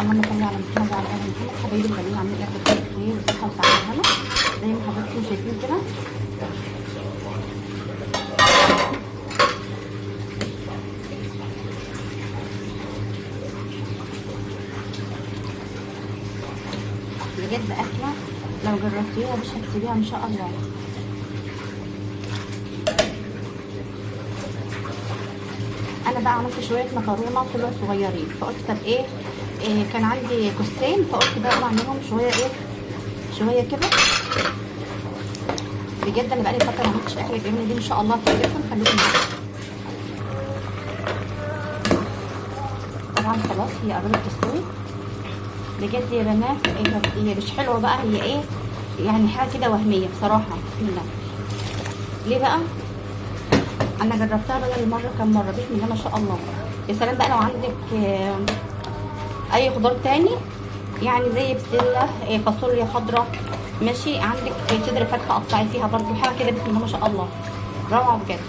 اللهم صل على محمد وعلى ال محمد. حبايبي الغاليين، عاملين ايه؟ بخير وصحة وسعادة هنا زي ما حضراتكم شايفين كده. بجد اكله لو جربتيها مش هتسيبيها ان شاء الله. انا بقى عملت شوية مكرونه طلعوا صغيرين، فقلت طب ايه كان عندي كوستين، فقلت بقى اعملهم شوية ايه شوية كده. بجد انا بقالي فترة ما عملتش الاكلة الجميلة دي، ان شاء الله تعجبكم. خليكم معايا. طبعا خلاص هي قربت تستوي. بجد يا بنات هي مش حلوة بقى، هي ايه يعني حاجة كده وهمية بصراحة. بسم الله. ليه بقى؟ انا جربتها بدل المرة كم مرة، بسم الله ما شاء الله. يا سلام بقى لو عندك اي خضار تاني، يعني زي بسلة، فاصوليا خضراء، ماشي، عندك صدر فرخة قطعي فيها برضو حاجة كده، بسم الله ما شاء الله روعه بجد.